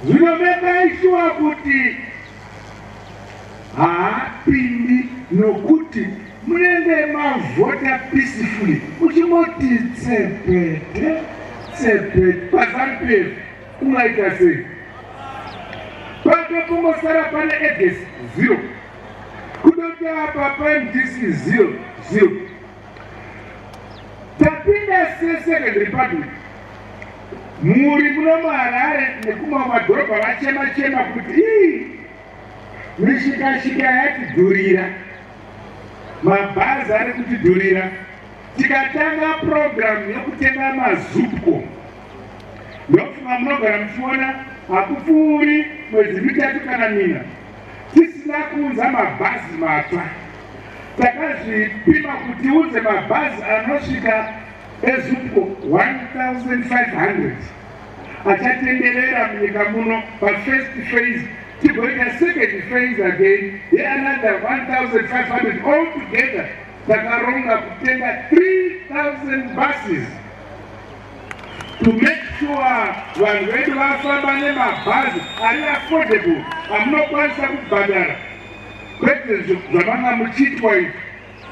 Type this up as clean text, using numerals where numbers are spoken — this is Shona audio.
Zvino mekai shuwa kuti haapindi nokuti munenge mavhota peacefully muchingoti tsepete tsepete paZanu PF ungaita sei? Patopongosara pane Edges zero kudoti apa paMDC zero zero. Tapinda seSecond Republic muri muno muHarare nekumamwe madhorobha vachema chema kuti ii mishikashika yatidhurira, mabhazi ari kutidhurira. Tikatanga purogiramu yekutenga maZupco, ndofunga munogara muchiona hakupfuuri mwedzi mitatu kana mina tisina kuunza mabhazi matsva. Takazvipima kuti tiunze mabhazi anosvika eZupco 1500 achatenderera munyika muno pafirst phase, tigoita second phase again yeanother 1500. All together takaronga kutenga 3000 buses to make sure vanhu vedu vafamba nemabhazi ari affordable amunokwanisa kubhadhara, kwete zvamanga muchiitwa izvi.